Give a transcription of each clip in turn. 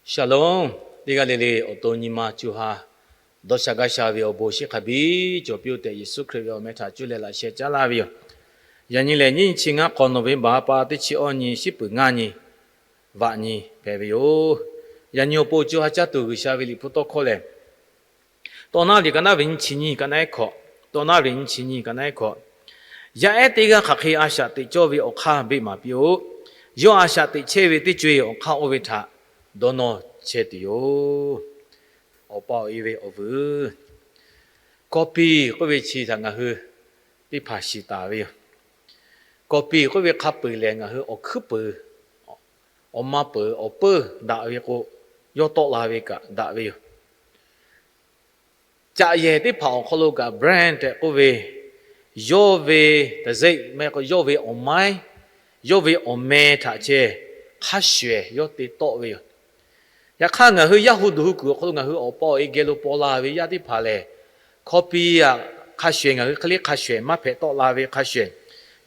Shalom. Teˇ g'aˇ le le awˬ to nyi ma co ha dawˇ sha gaˇ sha ve awˬ bon shiˍ hk'a biˇ cawˬ piˇ-oˆ tehꞈ, Yeˍsuˆ Hkriꞈ ve awˬ meh htaꞈ cuˇ leh laꞈ sheh caˉ laˇ ve yoˬ. Yaꞈ nyi lehˬ, nyiˇ nyi chi ngaˇ hk'awꞈ November ha pa teˇ chi awˇ nyi, shiˉ peuˬ ngaˇ nyi, vaꞈ nyi hpehꞈ ve yoˬ. Yaꞈ nyi awˬ pon co ha caˇ tuˬ G'uiˬsha ve liꞈ hpu tawˇ hkawˇ lehˬ, Tawˇ naˉ liꞈ ka naˉ ve nyiˇ chi nyiˇ ka naˉ ehˉ hkawꞈ, Tawˇ naˉ ve nyiˇ chi nyiˇ ka naˉ ehˉ hkawꞈ, Yaˇ ehˉ teˇ g'aˇ hk'aˬ hk'e a shaꞈ teꞈ cawˇ ve awˬ hk'aˇ beˆ maˍ piˇ-oˆ. Yawˇ a shaꞈ teꞈ chehˇ ve teˇ co-e awˬ hk'aˇ oˇ ve htaꞈ dawˇ nawˇ chehˇ tuˬ yoˬ. Awˬ pa awˬ e ve awˬ vuiˬ, kawˇpiˍ k'oˆ ve chi htaꞈ ngaˬ hui teˇ hpaˍ shiˍ taˍ ve yoˬ. Kawˇpiˍ k'oˆ ve hk'a peu-eˬ lehˬ, ngaˬ hui awˬ hkuiˉ peuˬ, awˬ ma peuˬ, awˬ peuˇ daꞈ ve k'o, yawˇ tawˆ la ve kaꞈ daꞈ ve yoˬ. Caꞈ yehˬ teˇ hpaˍ awˬ hk'aw lo kaꞈ brand tehꞈ k'oˆ ve, yawˇ ve ตะเข็บ meh k'o yawˇ ve awˬ maiˉ, yawˇ ve awˬ meh htaꞈ ceh hk'a shuˍ ehˍ yawˇ te tawˆ ve yoˬ. Yaꞈ hk'aˇ, ngaˬ hui yaˇ hu duˬ hu kuiˬ awˬ hk'aw lo ngaˬ hui awˬ pa awˬ e geh lo paw la ve yaˇ teˇ hpaˍ lehˬ, kawˇpiˍ aꞈ hk'a shuˍ ehˍ ngaˬ hui hk'e le hk'a shuˍ ehˍ maˇ hpehꞈ tawˆ la ve hk'a shuˍ ehˍ,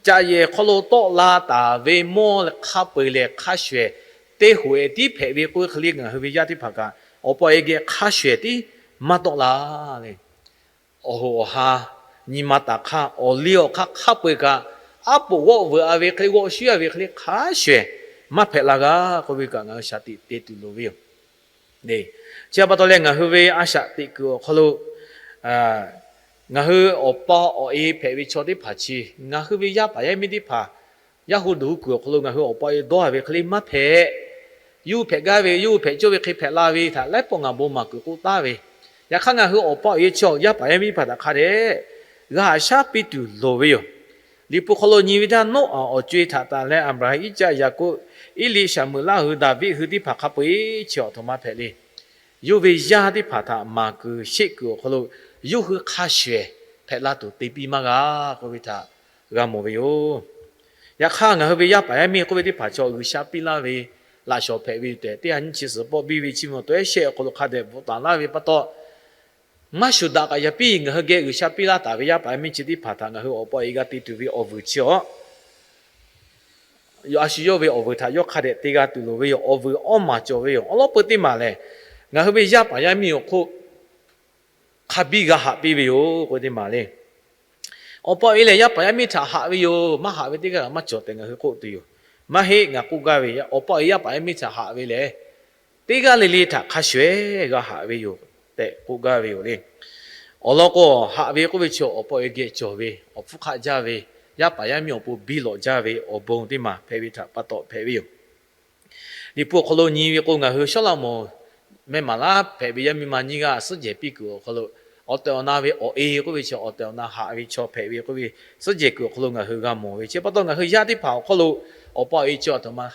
caꞈ yehˬ hk'aw lo tawˆ la taˍ ve mawˇ hk'a peu-eˬ lehˬ hk'a shuˍ ehˍ teˇ hoꞈ ehˍ tiˉ hpehꞈ ve k'oˆ ve hk'e le, ngaˬ hui ve yaˇ teˇ hpaˍ kaꞈ awˬ pa awˬ e geh hk'a shuˍ ehˍ tiˉ maˇ tawˆ la le. Awˬ hoꞈ awˬ ha, nyi ma taˍ hk'aˇ, awˬ liˇ awˬ hk'aˇ hk'a peu-eˬ kaꞈ, aˉ poꞈ g'awˆ veuꞈ-a ve hk'e le, g'awˆ shuˉ-a ve hk'e le hk'a shuˍ ehˍ maˇ hpehꞈ la g'a k'oˆ ve kaꞈ ngaˬ hui shaˍ tiꞈ te tuˬ loˍ ve yoˬ. Chi pa taw leh, ngaˬ hui ve a shaꞈ teꞈ kuiˬ awˬ hk'aw lo ngaˬ hui awˬ pa awˬ e hpehꞈ ve chaw teˇ hpaˍ chi, ngaˬ hui ve yaˇ paˍ yaˇ miˇ teˇ hpaˍ, yaˇ hu duˬ hu kuiˬ awˬ hk'aw lo ngaˬ hui awˬ pa awˬ e dawˇ-a ve hk'e le maˇ hpehꞈ. Yawˇ hui hpehꞈ gaˇ ve, yawˇ hui hpehꞈ cawˇ ve hk'e hpehꞈ la ve htaꞈ laiˉ pawˆ ngaˬ bon maˍ kuiˬ k'oˆ taˍ ve. Yaꞈ hk'aˇ, ngaˬ hui awˬ pa awˬ e chi yaˇ paˍ yaˇ miˇ teˇ hpaˍ htaꞈ hk'a dehꞈ g'a haꞈ shaˉ piˇ tuˬ loˍ ve yoˬ. Liꞈ hpu hk'aw lo nyi ve htaˇ, Noˉaꞈ awˬ co-e htaꞈ tanˬ leh Aˍbraˍhanˍ, Iˉcaˆ, Yaˍkoˆ, Eˇliˆ, Saˍmo-eˍlaˆ hui, Daˍviˆ hui teˇ hpaˍ hk'a peu-eˬ chi awˬ htoꞈ ma hpehꞈ le. Yawˇ ve yaˇ teˇ hpaˍ htaꞈ maˍ kuiˬ sheˆ kuiˬ awˬ hk'aw lo yawˇ hui hk'a shuˍ ehˍ hpehꞈ la tuˬ te piˇ maˇ g'a k'oˆ ve htaꞈ g'a mawˬ ve yoˬ. Yaꞈ hk'aˇ, ngaˬ hui ve yaˇ paˍ yaˇ miˇ k'oˆ ve teˇ hpaˍ chaw G'uiˬsha piˇ laˇ ve laꞈ shawˍ hpehꞈ ve yoˬ tehꞈ, teˇ ha nyiˇ chi suhˍ pawˆ biˇ ve chi mvuh awˬ to ehˉ shehˆ awˬ hk'aw lo hk'a dehꞈ bvuhꞈ taˍ laˇ ve pa taw, maˇ shuˍ daꞈ kaꞈ yaꞈ piˇ ngaˬ hui geh G'uiˬsha piˇ laˇ taˍ ve yaˇ paˍ yaˇ miˇ chi teˇ hpaˍ htaꞈ ngaˬ hui awˬ pa awˬ e g'a te tuˬ ve awˬ vuiˬ chi awˬ a shu yawˇ ve awˬ vuiˬ htaꞈ yawˇ hk'a dehꞈ te g'a tuˬ loˍ ve yoˬ. Awˬ vuiˬ awˇ maˬ cawˬ ve yoˬ. Awˬ lawn peu teˇ maˬ lehˬ, ngaˬ hui ve yaˇ paˍ yaˇ miˇ awˬ hk'oˆ hk'a biˇ g'a haꞈ piˇ ve yoˬ k'oˆ ve teˇ maˬ le. Awˬ pa awˬ e lehˬ, yaˇ paˍ yaˇ miˇ htaꞈ haꞈ ve yoˬ. Maˇ haꞈ ve teˇ g'aˇ maˇ cawˬ tehꞈ ngaˬ hui k'oˆ tuˬ yoˬ. Maˇ heˆ, ngaˬ k'oˆ gaˇ ve, awˬ pa awˬ e yaˇ paˍ yaˇ miˇ htaꞈ haꞈ ve lehˬ, teˇ g'aˇ le le htaꞈ hk'a shuˍ ehˍ g'a haꞈ ve yoˬ tehꞈ k'oˆ gaˇ ve yoˬ le. Awˬ lawn k'o, haꞈ ve k'oˆ ve chi awˬ pa awˬ e geh cawˬ ve awˬ hpfuhˇ hk'aˆ jaˇ ve, yaˇ paˍ yaˇ miˇ awˬ pon biˇ lawꞈ jaˇ ve awˬ bon teˇ maˬ hpehꞈ ve htaꞈ pa taw hpehꞈ ve yoˬ. Liꞈ hpu awˬ hk'aw lo nyi ve k'o, ngaˬ hui Sawˉlaꞈmonˍ meh maˍ laˉ hpehꞈ ve yaˇ miˇ ma nyiˇ g'aˇ suhˉ jehˬ piˇ kuiˬ awˬ hk'aw lo, awˬ tehˬ awˬ na ve awˬ e k'oˆ ve chi awˬ tehˬ awˬ na haꞈ ve chaw hpehꞈ ve k'oˆ ve suhˉ jehˬ kuiˬ awˬ hk'aw lo ngaˬ hui g'a mawˬ ve. Chi pa taw, ngaˬ hui yaˇ teˇ hpaˍ awˬ hk'aw lo awˬ pa awˬ e chi awˬ htoꞈ ma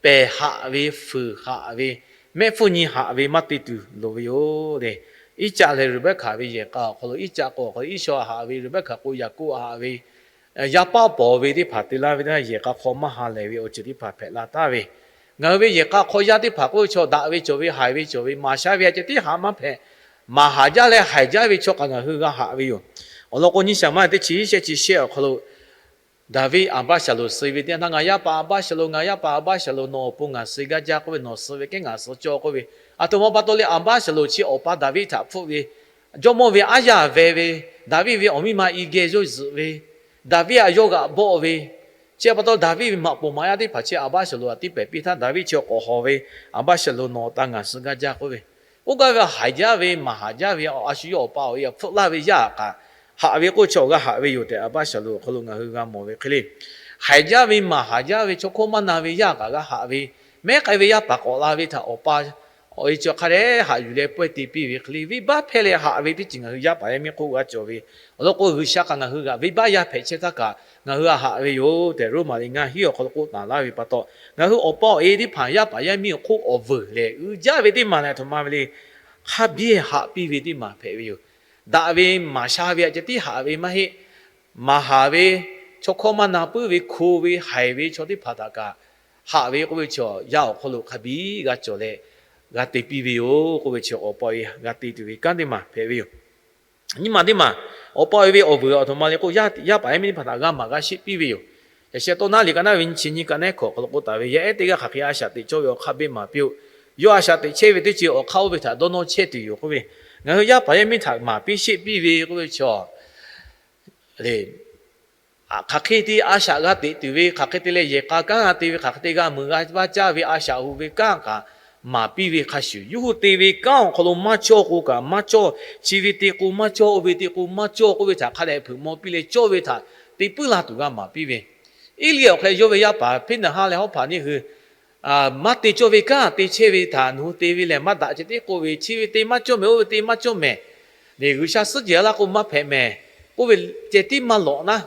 pehˬ haꞈ ve, fuiˍ haꞈ ve, mehˆ hpfuhˇ nyi haꞈ ve maˇ te tuˬ loˍ ve yoˬ le. Iˉcaˆ leh Ruˍbehˇkaˍ ve yehˬ k'a awˬ hk'aw lo, Iˉcaˆ k'o awˬ hk'aw lo Iˉsawˇ haꞈ ve, Ruˍbehˇkaˍ k'o Yaˍkoˆ haꞈ ve, yaˇ paˆ pawˍ ve teˇ hpaˍ te laˇ ve teˇ yanˇ, yehˬ k'a hk'aw maˇ ha lehˬ ve awˬ ceuˬ teˇ hpaˍ hpehꞈ la taˍ ve. Ngaˬ hui ve yehˬ k'a hk'aw yaˇ teˇ hpaˍ k'oˆ ve chaw daꞈ ve cawˬ ve, haiˬ ve cawˬ ve, maˍ sha ve a ceh tiˉ haꞈ maˇ hpehꞈ. Maˍ haˍ jaˇ leh haiˬ jaˇ ve chaw kaꞈ ngaˬ hui g'a haꞈ ve yoˬ. Awˬ lawn k'o, nyiˇ Saˍmo-eˍlaˆ teˇ chi shehˆ chi shehˆ awˬ hk'aw lo, Daˍviˆ Aˍbaˇsaˍlonˍ suh ve teˇ yanˇ, ngaˬ yaˇ paˍ Aˍbaˇsaˍlonˍ, ngaˬ yaˇ paˍ Aˍbaˇsaˍlonˍ, nawˬ awˬ pon ngaˬ suh gaˇ jaˇ k'oˆ ve, nawˬ suh ve kehˉ ngaˬ suh cawˇ k'oˆ ve, aˬ htoꞈ ma pa taw le, Aˍbaˇsaˍlonˍ chi awˬ pa Daˍviˆ htaꞈ hpfuhˆ ve, jawˇmawˇ ve aˉ yaˇ veh ve, Daˍviˆ ve awˬ miˇ ma i geh yawˇ zuhꞈ ve, Daˍviˆ aꞈ yawˇ g'aꞈ bawˆ ve, chi pa taw Daˍviˆ ve maꞈ poˍ maꞈ yaˇ teˇ hpaˍ chi Aˍbaˇsaˍlonˍ aꞈ tiˇ pehˍ piˇ htaˇ, Daˍviˆ chi k'awꞈ hawˬ ve, Aˍbaˇsaˍlonˍ, nawˬ awˬ ta ngaˬ suh gaˇ jaˇ k'oˆ ve, oˇ gaˇ ve haiˬ jaˇ ve, maˍ haˍ jaˇ ve, a shu yawˇ awˬ pa awˬ e aꞈ hpfuhˆ laˇ ve yaˇ kaꞈ, haꞈ ve k'oˆ chi awˬ g'aˇ haꞈ ve yoˬ tehꞈ, Aˍbaˇsaˍlonˍ awˬ hk'aw lo ngaˬ hui g'a mawˬ ve hk'e le. Haiˬ jaˇ ve, maˍ haˍ jaˇ ve, chaw hkawˇ maˇ na ve yaˇ kaꞈ g'a haꞈ ve, mehˉ k'ai ve yaˇ paˍ k'awꞈ la ve htaꞈ awˬ pa awˬ e chi hk'a dehꞈ haꞈ yuˬ leh pawehˇ te piˇ ve hk'e le, venˇbaˆ hpehˇ leh haꞈ ve teˇ ceuˬ ngaˬ hui yaˇ paˍ yaˇ miˇ hk'oˆ g'a cawˬ ve. Awˬ lawn k'o, G'uiˬsha kaꞈ ngaˬ hui g'aꞈ venˇbaˆ yaˇ hpehꞈ chehˇ htaˇ kaꞈ ngaˬ hui g'a haꞈ ve yoˬ tehꞈ, Roˉmaꞈ liꞈ ngaˇ hinˉ awˬ hk'aw lo k'oˆ taˍ laˇ ve pa taw, ngaˬ hui awˬ pa awˬ e teˇ hpaˍ yaˇ paˍ yaˇ miˇ awˬ hk'oˆ awˬ vuiˬ lehˬ uiˍ jaˇ ve teˇ maˬ lehˬ, a htoꞈ ma ve le, hk'a biˇ haꞈ piˇ ve teˇ maˬ hpehꞈ ve yoˬ. Daꞈ ve maˍ sha ve a ceh tiˉ haꞈ ve maˇ heˆ. Maˍ haˍ ve, chaw hkawˇ maˇ na puiˉ ve, hko ve, haiˬ ve chaw teˇ hpaˍ htaꞈ kaꞈ haꞈ ve k'oˆ ve chi yaˇ awˬ hk'aw lo hk'a biˇ g'a cawˬ leh g'a te piˇ ve yoˬ k'oˆ ve chi, awˬ pa awˬ e g'a te tuˬ ve kanˉ teˇ maˬ hpehꞈ ve yoˬ. Nyiˇ maˬ teˇ maˬ, awˬ pa awˬ e ve awˬ vuiˬ a htoꞈ ma le k'o, yaˇ paˍ yaˇ miˇ teˇ hpaˍ htaꞈ g'a maˍ g'a sheˆ piˇ ve yoˬ. Yaꞈ sheh Tawˇ naˉ liꞈ ka naˉ ve nyiˇ chi nyiˇ ka naˉ hkawꞈ hk'aw lo k'oˆ taˍ ve, Yaˇ ehˉ teˇ g'aˇ hk'aˬ hk'e a shaꞈ teꞈ cawˇ ve awˬ hk'aˇ beˆ maˍ piˇ-oˆ. Yawˇ a shaꞈ teꞈ chehˇ ve teˇ ceuˬ awˬ hk'aˇ oˇ ve htaꞈ dawˇ nawˇ chehˇ tuˬ yoˬ k'oˆ ve. Ngaˬ hui yaˇ paˍ yaˇ miˇ htaꞈ maˍ piˇ sheˆ piˇ ve k'oˆ ve chaw le, hk'aˬ hk'e te a shaꞈ g'a teꞈ tuˬ ve, hk'aˬ hk'e te leh yehˬ k'a kanˉ g'a te ve, hk'aˬ hk'e te g'a muiˬ g'a vaˇ caˇ ve a shaꞈ hoꞈ ve kanˉ kaꞈ maˍ piˇ ve hk'a shuˍ, yawˇ hui te ve kanˉ awˬ hk'aw lo maˇ cawˇ k'o kaꞈ maˇ cawˇ, chi ve te k'o maˇ cawˇ, oˇ ve te k'o maˇ cawˇ k'oˆ ve htaꞈ hk'a dehꞈ hpeuꞈ maw piˇ leh cawˇ ve htaꞈ te puiˉ la tuˬ g'a maˍ piˇ ve. Eˇliˆ awˬ hk'e yawˇ ve yaˇ paˍ Hpeˇnaˍhaˆ leh Hawˉhpaˍ nyiˇ hui maˇ te cawˇ ve kanˉ te chehˇ ve htaꞈ nawˬ hui te ve lehˬ maˇ daꞈ ceh tiˉ k'oˆ ve, chi ve te maˇ cawˇ mehˍ, oˇ ve te maˇ cawˇ mehˍ, G'uiˬsha suhˉ jehˬ laˇ k'o maˇ hpehꞈ mehˍ k'oˆ ve ceh tiˉ maˇ lawꞈ naˉ,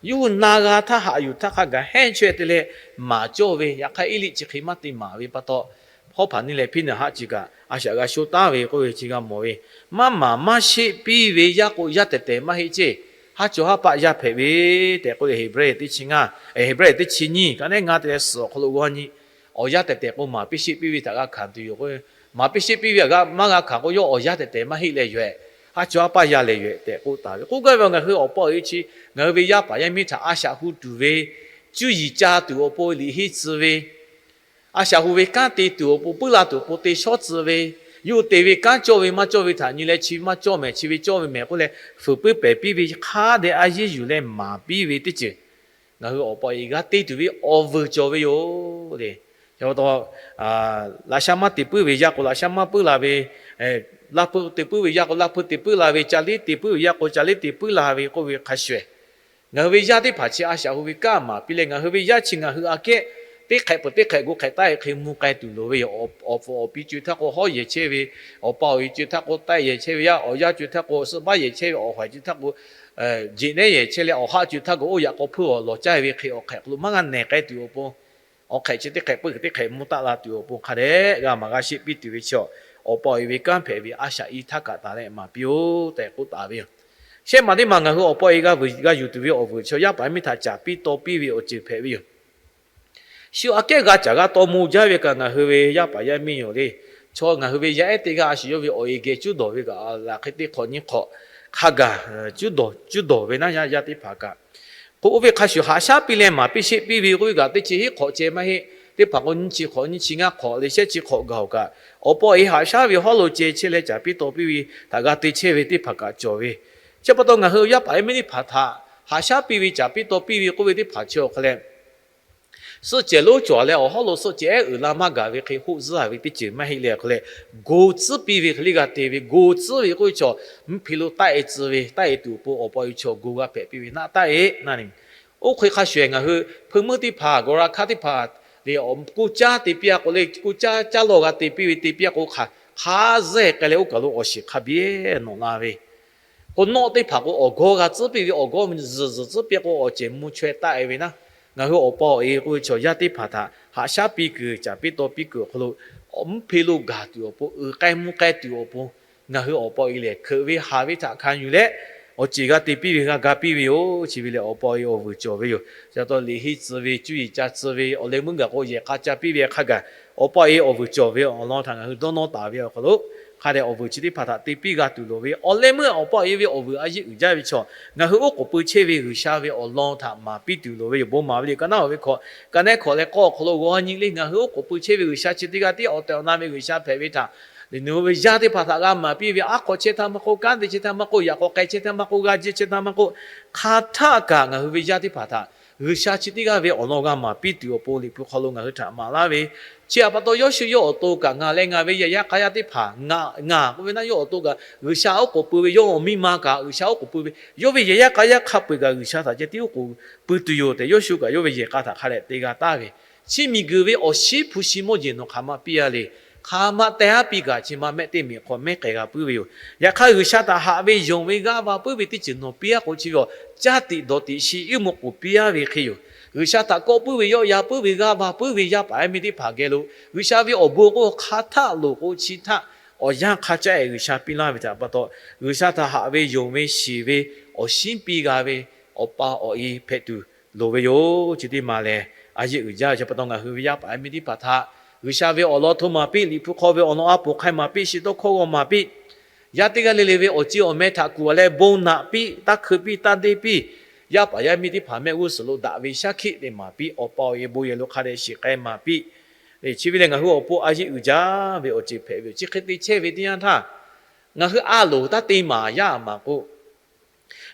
yawˇ hui na g'a htaˇ haꞈ yuˬ htaˇ hk'a gaˬ hehnˇ chaweh te leh maˍ cawˇ ve. Yaꞈ hk'aˇ Eˇliˆ chi hk'e maˇ te maˍ ve pa taw, Hawˉhpaˍ nyiˇ leh Hpeˇnaˍhaˆ chi kaꞈ a shaꞈ g'a sho taˉ ve k'oˆ ve chi g'a mawˬ ve. Maˇ maˍ maˇ sheˆ piˇ ve yaˇ k'o yaˇ tehˬ tehˬ maˇ heˆ ceˇ. Haˉ chaw haˉ paˆ yaˇ hpehꞈ ve tehꞈ k'oˆ leh Heˍbrehˇ teˇ chi ngaˇ, Heˍbrehˇ teˇ chi nyiˇ ka neˉ ngaˇ te leh suhˍ awˬ hk'aw lo g'awˇ nyi, awˬ yaˇ tehˬ tehˬ k'o maˍ piˇ sheˆ piˇ ve htaꞈ g'a hkanˍ tuˬ yoˬ k'o, maˍ piˇ sheˆ piˇ ve htaꞈ maˇ g'a hkanˍ k'o yawˇ awˬ yaˇ tehˬ tehˬ maˇ heˆ leh yoˬ. Haˉ chaw haˉ paˆ yaˇ leh yoˬ tehꞈ k'oˆ taˍ ve. K'oˆ gaˇ ve ngaˬ hui awˬ pa awˬ e chi ngaˬ hui ve yaˇ paˍ yaˇ miˇ htaꞈ a shaꞈ hu tuˬ ve, cuˇ yiˍ ca tuˬ awˬ pon liꞈ henˇ tcuh ve, a shaꞈ hu ve kanˉ te tuˬ awˬ pon puiˉ la tuˬ awˬ pon te shawˉ tcuh ve, yawˇ hui te ve kanˉ cawˇ ve maˇ cawˇ ve htaꞈ nyi leh chi maˇ cawˇ mehˍ, chi ve cawˇ ve mehˍ k'oˆ leh fuiˍ puiˉ pehˍ piˇ ve hk'a dehꞈ a yeˇ yuˬ leh maˍ piˇ ve teˇ ceuˬ ngaˬ hui awˬ pa awˬ e g'a te tuˬ ve awˬ vuiˬ cawˬ ve yoˬ le. Chi pa taw, laꞈ sha maˇ te puiˉ ve yaˇ k'o laꞈ sha maˇ puiˉ la ve, laˇ hpeuꞈ te puiˉ ve yaˇ k'o laˇ hpeuꞈ te puiˉ la ve, ca liˉ te puiˉ ve yaˇ k'o ca liˉ te puiˉ la ve k'oˆ ve hk'a shuˍ, ngaˬ hui ve yaˇ teˇ hpaˍ chi a shaꞈ hu ve kanˉ maˍ piˇ leh ngaˬ hui ve yaˇ chi ngaˬ hui aꞈ kehˉ teˇ hk'ehꞈ peuˬ teˇ hk'ehꞈ gu hk'ehꞈ taˆ e hk'e mvuh k'ai tuˬ loˍ ve yoˬ. Awˬ pfuhˍ awˬ pi co htaˇ k'o hawˉ yehˬ chehˇ ve, awˬ pa awˬ e co htaˇ k'o taˆ yehˬ chehˇ ve yaˇ, awˬ yaˇ co htaˇ k'o suhˆ baˆ yehˬ chehˇ ve, awˬ hawehˬ co htaˇ k'o jeꞈ nehˉ yehˬ chehˇ leh awˬ haˆ co htaˇ k'o oˇ yaꞈ k'aw hpuiˇ awˬ lawˬ caˇ ve hk'e awˬ hk'ehꞈ hk'aw lo maˇ g'a nehˬ k'ai tuˬ awˬ pon, awˬ hk'ehꞈ chi teˇ hk'ehꞈ peuˬ teˇ hk'ehꞈ mvuh taˆ la tuˬ awˬ pon hk'a dehꞈ g'a maˍ g'a sheˆ piˇ tuˬ ve chaw, awˬ pa awˬ e ve kanˉ hpehꞈ ve a shaꞈ i htaˇ kaꞈ taˍ leh maˍ piˇ-oˆ tehꞈ k'oˆ taˍ ve yoˬ. Shehˆ maˬ teˇ maˬ ngaˬ hui awˬ pa awˬ e g'a vuiˬ g'a yuˬ tuˬ ve awˬ vuiˬ chi yaˇ paˍ yaˇ miˇ htaꞈ caˍ piˇ taw piˇ ve awˬ ceuˬ hpehꞈ ve yoˬ. Shu aꞈ kehˉ g'a caˍ g'a taw mvuh jaˇ ve kaꞈ ngaˬ hui ve yaˇ paˍ yaˇ miˇ yoˬ le. Chaw ngaˬ hui ve yaˇ ehˉ teˇ g'aˇ a shu yawˇ ve awˬ e geh cuˉ dawˬ ve kaꞈ laꞈ hk'e teˇ hk'awꞈ nyiˇ hk'awꞈ hk'a gaˬ cuˉ dawˬ ve naˉ yaˇ yaˇ teˇ hpaˍ kaꞈ k'o, oˇ ve hk'a shuˍ haꞈ shaˉ piˇ leh maˍ piˇ sheˆ piˇ ve k'oˆ ve kaꞈ teˇ chi hiˉ hk'awꞈ ceh maˇ heˆ. Teˇ hpaˍ k'o nyiˇ chi hk'awꞈ nyiˇ chi ngaˇ hk'awꞈ leh shehˆ chi hk'awꞈ gaˬ-oˬ kaꞈ, awˬ pa awˬ e haꞈ shaˉ ve hawˉ lo ceh chehˇ leh caˍ piˇ taw piˇ ve htaꞈ g'a te chehˇ ve teˇ hpaˍ kaꞈ cawˬ ve. Chi pa taw ngaˬ hui yaˇ paˍ yaˇ miˇ teˇ hpaˍ htaꞈ haꞈ shaˉ piˇ ve caˍ piˇ taw piˇ ve k'oˆ ve teˇ hpaˍ chi awˬ hk'aw leh suhˆ cehˬ lonˉ cawˬ leh awˬ hawˉ lo suhˆ cehˬ ehˉ uiˍ la maˇ gaˬ ve hk'e hoˆ zuhˇ ve teˇ ceuˬ maˇ heˆ leh awˬ hk'aw leh, go tcuhˉ piˇ ve hk'e le g'a te ve, go tcuhˉ ve k'oˆ ve chaw mvuhˇ hpe lo taˆ e tcuh ve, taˆ e tuˬ awˬ pon awˬ pa awˬ e chaw go g'a hpehꞈ piˇ ve naˆ taˆ e naˆ ni. Oˇ hk'e hk'a shuˍ ngaˬ hui hpuiˇ meuˇ teˇ hpaˍ gawˬ ra hkaˇ teˇ hpaˍ le, kuˇ caˇ te piˇ a k'o le, kuˇ caˇ caˇ lawˇ g'a te piˇ ve te piˇ a k'o hk'a, hk'a zuhˇ k'ai leh oˇ kaˬ lo awˬ shiˍ hk'a biˇ nawꞈ la ve k'o, nawˆ teˇ hpaˍ k'o awˬ gawˇ g'a tcuhˉ piˇ ve, awˬ gawˇ zuhˬ zuhˬ tcuhˉ piˇ k'o awˬ cehˬ mvuh chaweh taˆ e ve naˆ. Ngaˬ hui awˬ pa awˬ e k'oˆ ve chaw yaˇ teˇ hpaˍ htaꞈ haꞈ shaˉ piˇ kuiˬ, caˍ piˇ taw piˇ kuiˬ awˬ hk'aw lo, mvuhˇ hpe lo gaˬ tuˬ awˬ pon, uiˍ k'ai mvuh k'ai tuˬ awˬ pon, ngaˬ hui awˬ pa awˬ e lehˬ hkeuꞈ ve haˍ ve htaꞈ hkanˍ yuˬ leh, awˬ ceuˬ g'a te piˇ ve g'a ga piˇ ve yoˬ. Chi ve lehˬ awˬ pa awˬ e awˬ vuiˬ cawˬ ve yoˬ. Chi pa taw liꞈ henˇ tcuh ve, cuˇ yiˍ ca tcuh ve, awˬ leh meuˇ gaˬ k'o yehˬ k'a ca piˇ ve hk'a gaˬ, awˬ pa awˬ e awˬ vuiˬ cawˬ ve awˬ lawn htaꞈ ngaˬ hui dawˇ nawˇ taˍ ve awˬ hk'aw lo, hk'a dehꞈ awˬ vuiˬ chi teˇ hpaˍ htaꞈ te piˇ g'a tuˬ loˍ ve. Awˬ leh meuˇ awˬ pa awˬ e ve awˬ vuiˬ a yeˇ uiˍ jaˇ ve chaw, ngaˬ hui oˉ k'oˍ pui chehˇ ve G'uiˬsha ve awˬ lawn htaꞈ maˍ piˇ tuˬ loˍ ve yoˬ. Bon maˍ ve liꞈ ka naˉ oˬ ve hkawꞈ, ka nehˉ hkawꞈ leh k'awˇ awˬ hk'aw lo g'awˇ nyi le, ngaˬ hui oˉ k'oˍ pui chehˇ ve G'uiˬsha chi teˇ g'aˇ tiˉ awˬ tehˬ awˬ na ve G'uiˬsha hpehꞈ ve htaꞈ, nawˬ hui ve yaˇ teˇ hpaˍ htaꞈ g'a maˍ piˇ ve, aˉ hk'awꞈ chehˇ htaˇ maˇ k'oˆ, kanˉ te chehˇ htaˇ maˇ k'oˆ, yaꞈ k'aw k'ai chehˇ htaˇ maˇ k'oˆ, g'a jehˇ chehˇ htaˇ maˇ k'oˆ, hk'a htaˆ kaꞈ ngaˬ hui ve yaˇ teˇ hpaˍ htaꞈ G'uiˬsha chi teˇ g'aˇ ve awˬ lawn g'a maˍ piˇ tuˬ awˬ pon liꞈ hpu hk'aw lo ngaˬ hui htaꞈ maˍ laˇ ve, chi htaꞈ pa taw Yawˇshuˆ yawˇ awˬ to kaꞈ ngaˬ leh ngaˬ ve yehˬ yaˇ k'a yaˇ teˇ hpaˍ, ngaˬ k'oˆ ve naˆ yawˇ awˬ to kaꞈ G'uiˬsha oˉ k'oˍ pui ve, yawˇ awˬ miˇ ma kaꞈ G'uiˬsha oˉ k'oˍ pui ve, yawˇ ve yehˬ yaˇ k'a yaˇ hk'a peu-eˬ kaꞈ G'uiˬsha htaꞈ ceh tiˉ oˉ k'oˍ pui tuˬ yoˬ tehꞈ Yawˇshuˆ kaꞈ yawˇ ve yehˬ k'a htaꞈ hk'a dehꞈ te g'a taˍ ve, chi miˬguiˬ ve awˬ shinˉ hpu shi mawˇ jeˬ nawˬ hk'aˬ ma piˇ a le. Hk'aˬ ma teh haˉ piˇ kaꞈ chi ma mehˆ teˇ miˬ hk'aw mehˉ k'ai g'a puiˉ ve yoˬ. Yaꞈ hk'aˇ G'uiˬsha htaꞈ haꞈ ve yonˍ ve g'aˇ va puiˉ ve teˇ ceuˬ nawˬ piˇ aˉ k'o chi ve awˬ caˇ tiꞈ dawˬ tiꞈ shi iˉ mvuhˇ k'oˍ piˇ aˉ ve hk'e yoˬ. G'uiˬsha htaꞈ kawˆ puiˉ ve yawˆ yan puiˉ ve g'aˇ va puiˉ ve yaˇ paˍ yaˇ miˇ teˇ hpaˍ geh lo G'uiˬsha ve awˬ bon k'o hk'a htaˆ loˍ k'o chi htaˆ awˬ yanˇ hk'a caˇ-e G'uiˬsha piˇ laˇ ve htaꞈ pa taw, G'uiˬsha htaꞈ haꞈ ve yonˍ ve shiˍ ve awˬ shinˉ piˇ g'a ve awˬ pa awˬ e hpehꞈ tuˬ loˍ ve yoˬ. Chi teˇ ma lehˬ, a yeˇ uiˍ jaˇ ve chi pa taw ngaˬ hui ve yaˇ paˍ yaˇ miˇ teˇ hpaˍ htaꞈ G'uiˬsha ve awˬ lawn hto maˍ piˇ, liꞈ hpu hk'aw ve awˬ lawn a poˍ hk'ai maˍ piˇ, shiˍ tawˇ hkawˇ g'aw maˍ piˇ, yaˇ teˇ g'aˇ le le ve awˬ ciˇ awˬ meh htaꞈ kuˬ a leh bon naꞈ piˇ, taˇ hkui piˇ, taˇ deˇ piˇ, yaˇ paˍ yaˇ miˇ teˇ hpaˍ mehˆ g'uˇ suhˍ lo daꞈ ve shaˉ hkiˆ te maˍ piˇ, awˬ pa awˬ e bon yehˬ lo hk'a dehꞈ shiˍ k'ai maˍ piˇ, Chi ve lehˬ, ngaˬ hui awˬ pon a yeˆ uiˍ jaˇ ve awˬ ceuˬ hpehꞈ ve yoˬ. Chi hk'e te chehˇ ve teˇ yanˇ htaˇ, ngaˬ hui a loˍ taˇ te maˍ yaˇ maˍ k'o,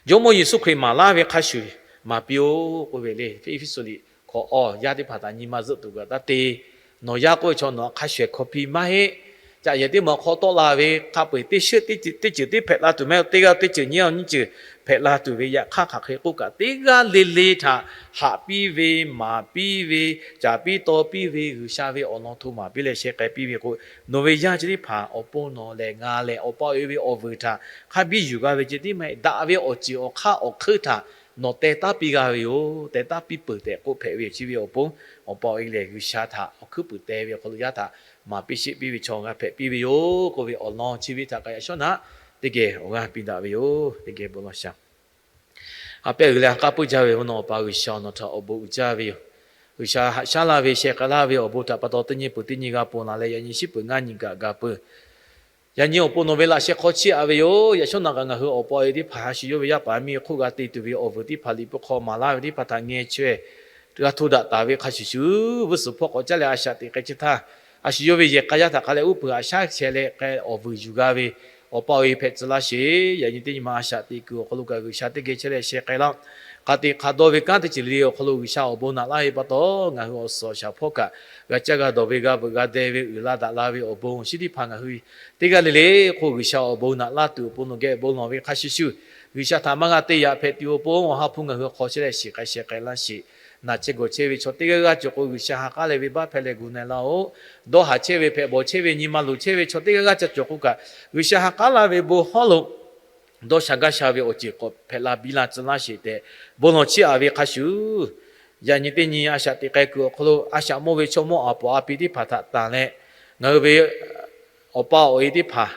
Jawˇmawˇ Yeˍsuˆ Hkriꞈ maˍ laˇ ve hk'a shuˍ maˍ piˇ-oˆ k'oˆ ve le. Eˇfeˇsuꞈ liꞈ hkawꞈ awˬ yaˇ teˇ hpaˍ htaꞈ nyi ma zuhˆ tuˬ kaꞈ taˇ te. Nawˬ yaˇ k'oˆ ve chaw nawˬ hk'a shuˍ ehˍ hkawˇ piˇ maˇ heˆ. Caꞈ yehˬ teˇ maˬ hk'aw tawˆ la ve hk'a peu-eˬ teˇ shiˉ teˇ ceuˬ teˇ hpehꞈ la tuˬ mehˆ. Teˇ g'aˇ teˇ ceuˬ nyiˇ g'aˇ nyiˇ ceuˬ hpehꞈ la tuˬ ve yaꞈ hk'aˇ, hk'aˬ hk'e k'oˆ kaꞈ teˇ g'aˇ le le htaꞈ haꞈ piˇ ve, maˍ piˇ ve, caˍ piˇ taw piˇ ve G'uiˬsha ve awˬ lawn hto maˍ piˇ leh sheh k'ai piˇ ve k'o, nawˬ ve yaˇ chi teˇ hpaˍ awˬ pon nawˬ lehˬ ngaˬ lehˬ Awˬ pa awˬ e ve awˬ vuiˬ htaꞈ hk'a biˇ yuˬ g'a ve ceh tiˉ maˇ heˆ. Daꞈ ve awˬ ceuˬ awˬ hk'aˇ awˬ hk'euˆ htaꞈ nawˬ teh taˉ piˇ g'a ve yoˬ. Teh taˉ piˇ peuˬ tehꞈ k'oˆ hpehꞈ ve yoˬ. Chi ve awˬ pon Awˬ pa awˬ e lehˬ G'uiˬsha htaꞈ awˬ hkuiˉ puiˍ teh ve awˬ hk'aw lo yaˇ htaꞈ maˍ piˇ sheˆ piˇ ve chaw g'a hpehꞈ piˇ ve yoˬ k'oˆ ve awˬ lawn chi ve htaꞈ kaꞈ yaꞈ shawˉ naꞈ teˇ geh awˬ g'aˇ piˇ daꞈ ve yoˬ. Teˇ geh bon lawˬ shaˍ. Ha pehˇ g'uiˬ leh ha k'aˉ puiˉ jaˇ ve awˬ pa G'uiˬsha, nawˬ htaꞈ awˬ bon uiˍ jaˇ ve yoˬ. G'uiˬsha haꞈ shaˉ laˇ ve sheh k'ai laˇ ve awˬ bon htaꞈ pa taw teˇ nyi peuˬ teˇ nyi g'a ponˬ laˬ leh, yaꞈ nyi shiˉ peuˬ ngaˇ nyi kaꞈ ga peuˬ. Yaꞈ nyi awˬ pon nawˬ ve laꞈ sheh hk'aw chiˇ aꞈ ve yoˬ. Yaꞈ shawˉ naꞈ kaꞈ ngaˬ hui awˬ pa awˬ e teˇ hpaˍ a shu yawˇ ve yaˇ paˍ miˇ hk'oˆ g'a te tuˬ ve awˬ vuiˬ teˇ hpaˍ, liꞈ hpu hk'aw maˍ laˇ ve teˇ hpaˍ htaꞈ ngeh chaweh g'a hto daꞈ taˍ ve hk'a shuˍ shuˍ, vuiˇ suhˍ hpawˇ k'awꞈ caˉ leh a shaꞈ teꞈ k'ai chi htaˇ, a shu yawˇ ve yehˬ k'a yaˇ htaꞈ hk'a leh uˉ peunˍ haꞈ shaˉ sheh leh k'ai awˬ vuiˬ yuˬ g'a ve Awˬ pa awˬ e hpehꞈ tcuh laˇ sheˍ. Yaꞈ nyi teˇ nyi ma a shaꞈ teꞈ kuiˬ awˬ hk'aw lo kaꞈ G'uiˬsha teˇ geh chehˇ leh sheh k'ai laˇ. Hk'a te hk'a dawˇ ve kanˉ teˇ ceuˬ le le awˬ hk'aw lo G'uiˬsha awˬ bon naꞈ laˇ ve pa taw, ngaˬ hui awˬ suhˍ awˬ shaˍ hpawˇ kaꞈ g'a caˇ g'a dawˬ ve, g'a veuꞈ g'a deh ve, uiˍ la daꞈ la ve awˬ bon chi teˇ hpaˍ ngaˬ hui teˇ g'aˇ le le hk'oˆ G'uiˬsha awˬ bon naꞈ laˇ tuˬ awˬ pon nawˬ geh bon lawˬ ve hk'a shuˍ shuˍ, G'uiˬsha htaꞈ maˇ g'a te yaꞈ hpehꞈ tuˬ awˬ pon awˬ ha hpu ngaˬ hui hk'aw chehˇ leh shiˍ k'ai sheh k'ai laˇ sheˍ. Naˬ chehˇ gawˬ chehˇ ve chaw teˇ g'aˇ g'aˇ cawˬ k'o, G'uiˬsha ha k'aˉ leh venˇbaˆ hpehꞈ leh gu na-e laˇ-oˆ. Dawˇ haˍ chehˇ ve, hpehꞈ bawˬ chehˇ ve, nyi ma luˬ chehˇ ve chaw teˇ g'aˇ g'aˇ ca cawˬ k'o kaꞈ, G'uiˬsha ha k'aˉ laˇ ve bon hawˉ lo dawˇ sha gaˇ sha ve awˬ ceuˬ k'awꞈ hpehꞈ la biˇ la tcuh laˇ sheˍ tehꞈ bon lawˬ chiˇ aꞈ ve hk'a shuˍ, yaꞈ nyi teˇ nyi a shaꞈ teꞈ k'ai kuiˬ awˬ hk'aw lo a shaꞈ mawˇ ve chaw mawˇ aˬ poˍ a pi teˇ hpaˍ htaꞈ tanˬ leh, ngaˬ hui ve awˬ pa awˬ e teˇ hpaˍ,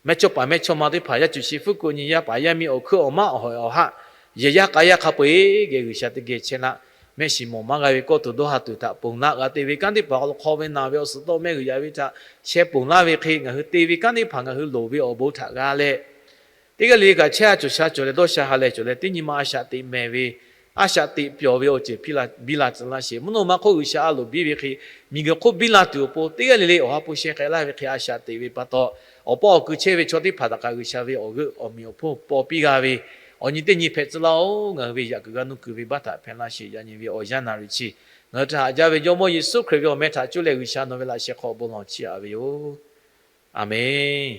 mehˇchawˇpaˍ mehˇchawˇma teˇ hpaˍ, yaˇ cuˬ shi fuˉ kuꞈ nyi yaˇ paˍ yaˇ miˇ awˬ hkuiˉ awˬ maˉ awˬ hawehˬ awˬ haˆ, yehˬ yaˇ k'a yaˇ hk'a peu-eˬ geh G'uiˬsha teˇ geh chehˇ laˇ. Mehˆ shiˍ mawˬ maˇ g'a ve kawˇ tuˬ dawˇ ha tuˬ htaꞈ ponˬ laˇ. G'a te ve kanˉ teˇ hpaˍ awˬ hk'aw lo hk'aw ve naˬ ve awˬ suhˍ tawˆ mehˆ g'uiˬ yaꞈ ve htaꞈ sheh ponˬ laˇ ve hk'e, ngaˬ hui te ve kanˉ teˇ hpaˍ ngaˬ hui loˍ ve awˬ bon htaꞈ g'a leh, teˇ g'aˇ le le kaꞈ chehˇ ha cawˬ sha cawˬ leh dawˇ sha ha leh cawˬ leh teˇ nyi ma a shaꞈ teꞈ mehˍ ve, a shaꞈ teꞈ pyawˬ ve awˬ ceuˬ piˇ la biˇ la tcuh laˇ sheˍ. Mvuhˇ naw ma hk'oˆ G'uiˬsha a loˍ biˇ ve hk'e, miˬguiˬ hk'oˆ biˇ la tuˬ awˬ pon teˇ g'aˇ le le awˬ ha hpu sheh k'ai laˇ ve hk'e a shaꞈ teꞈ ve pa taw, awˬ pa awˬ kui chehˇ ve chaw teˇ hpaˍ htaꞈ kaꞈ G'uiˬsha ve awˬ g'euˆ awˬ meꞈ awˬ hponˇ paw piˇ g'a ve, awˬ nyi teˇ nyi hpehꞈ tcuh laˇ-oˆ. Ngaˬ hui ve yaꞈ kuiˬ g'a nuˇ kuiˬ ve baˆ htaꞈ hpehꞈ laˇ sheˍ. Yaꞈ nyi ve awˬ yanˇ naˍ riˍ chi ngaˬ hui htaꞈ haꞈ jaˇ ve Jawˇmawˇ Yeˍsuˆ Hkriꞈ ve awˬ meh htaꞈ cuˇ leh G'uiˬsha nawˬ ve laꞈ sheh hk'aw bon lawˬ chiˇ aꞈ ve yoˬ. Aˬmenˍ.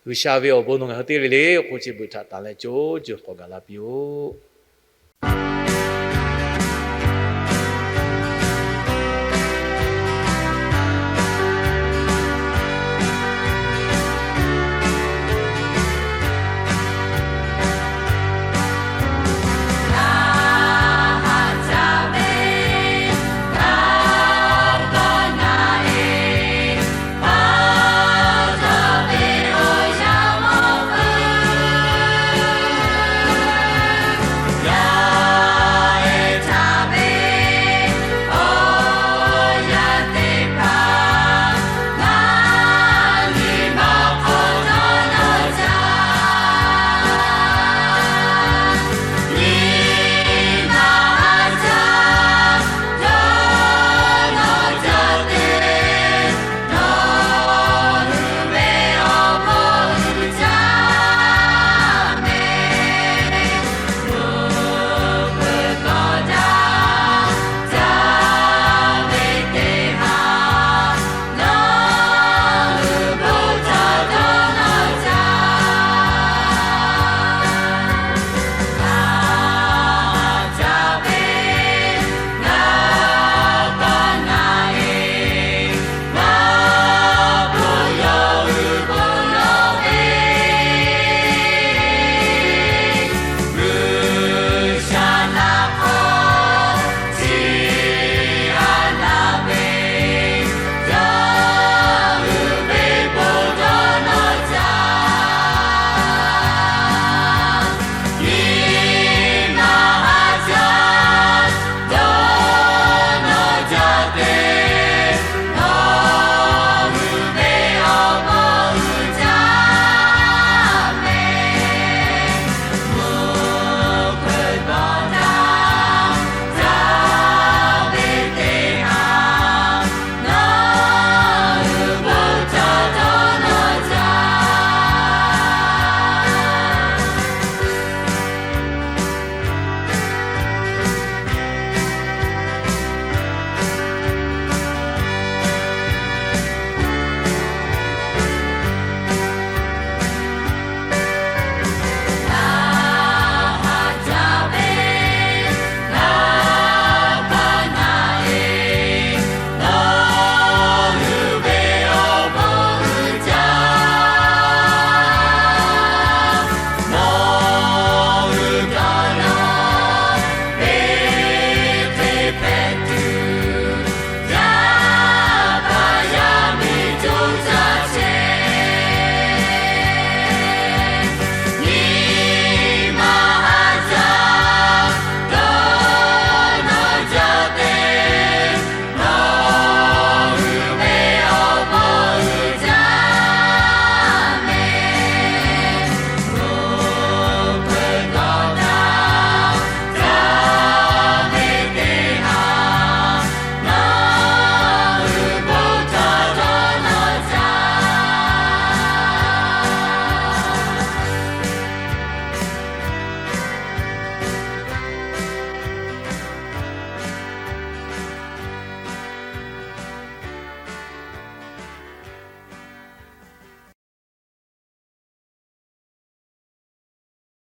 G'uiˬsha ve awˬ bon nawˬ ngaˬ hui teˇ g'aˇ le le awˬ hk'oˆ chi beuꞈ htaꞈ tanˬ leh co co k'awꞈ gaˬ la piˇ-oˆ.